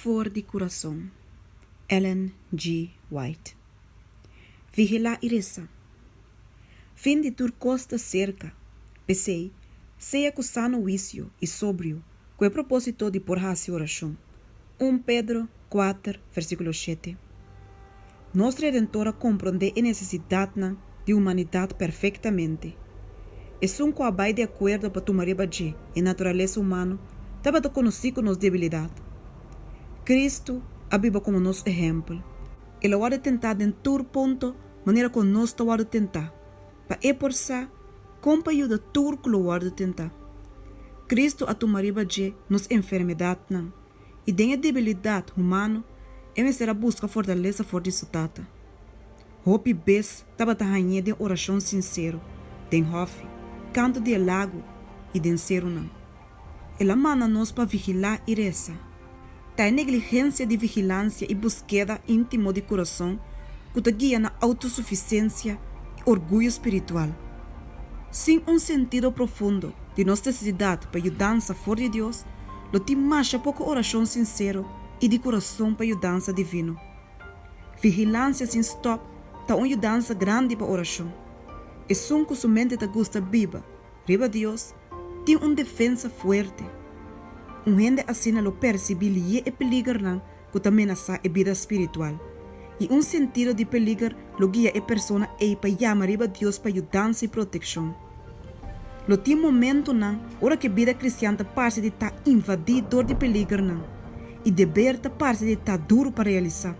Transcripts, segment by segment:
For di kurason, Ellen G. White. Vigilá i resa. Fin di tur kos ta serka. P'esei, sea ku sano huisio i sobrio ku e propósito di por hasi orashon. Un Pedro kuater, versíkulo shete. Nos Redentor a komprondé e nesesidatnan di humanidat perfektamente. Esun ku a bai di akuerdo pa tuma riba dje e naturalesa humano tabata konosí ku nos debilidat. Kristu a biba komo nos ehèmpel. El a wòrdu tentá den tur punto manera ku nos ta wòrdu tentá, pa e por sa kon pa yuda tur ku lo wòrdu tentá. Kristu a tuma riba dje nos enfermedatnan, i den e debilidat humano e mester a buska fortalesa for di su Tata. Hopi bes tabata hañ'é den orashon sinsero den hòfi, kantu di e lago i den serunan. El a manda nos pa vigilá i resa. Ta e negligensia di vigilansia i buskeda íntimo di kurason ku ta guia na outosufisiensia i orguyo spiritual. Sin un sentido profundo di nos nesesidat pa yudansa for di Dios, lo tin masha poko orashon sinsero i di kurason pa yudansa divino. Vigilansia sin stòp ta un yudansa grandi pa orashon. Esun ku su mente ta gusta biba riba Dios tin un defensa fuerte. Un hende asina lo persibí lié e peligernan ku ta menasá e bida spiritual, i un sentido di peliger lo guia e persona ei pa yama riba Dios pa yudansa i protekshon. Lo tin momentunan ora ku e bida kristian ta parse di ta invadí dor di peligernan, i deber ta parse di ta duru pa realisá.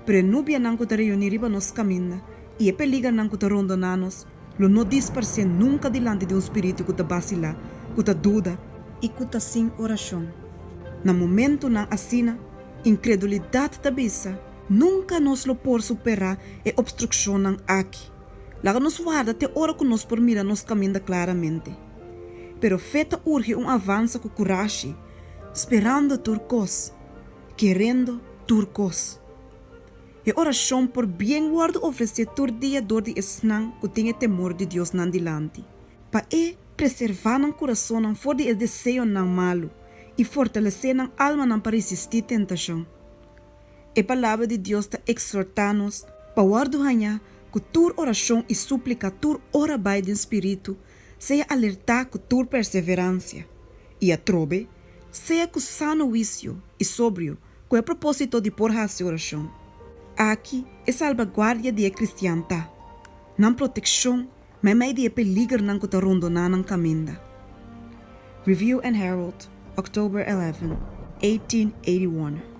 Pero e nubianan ku ta reuní riba nos kaminda i e peligernan ku ta rondoná nos lo no disparsé nunka dilanti di un spiritu ku ta basilá, ku ta duda i ku ta sin orashon. Na momentunan asina, inkredulidat ta bisa. Nunka nos lo por superá e opstrukshonnan aki. Laga nos warda te ora ku nos por mira nos kaminda klaramente. Pero fe ta urgi un avansa ku kurashi, sperando tur kos, kerendo tur kos. E orashon por bien wòrdu ofresé tur dia dor di esnan ku tin e temor di Dios nan dilanti, pa e preservá nan kurasonnan for di e deseonan malu i fortalesé nan almanan pa resistí tentashon. E Palabra di Dios ta eksortá nos pa wòrdu hañá ku tur orashon i súplika tur ora bai den spiritu, sea alertá ku tur perseveransia, i atrobe, sea ku sano huisio i sobrio ku e propósito di por hasi orashon. Aki e salbaguardia di e kristian ta, nan protekshon meimei di e peligernan ku ta rondoná nan kaminda. Review and Herald, October 11, 1881.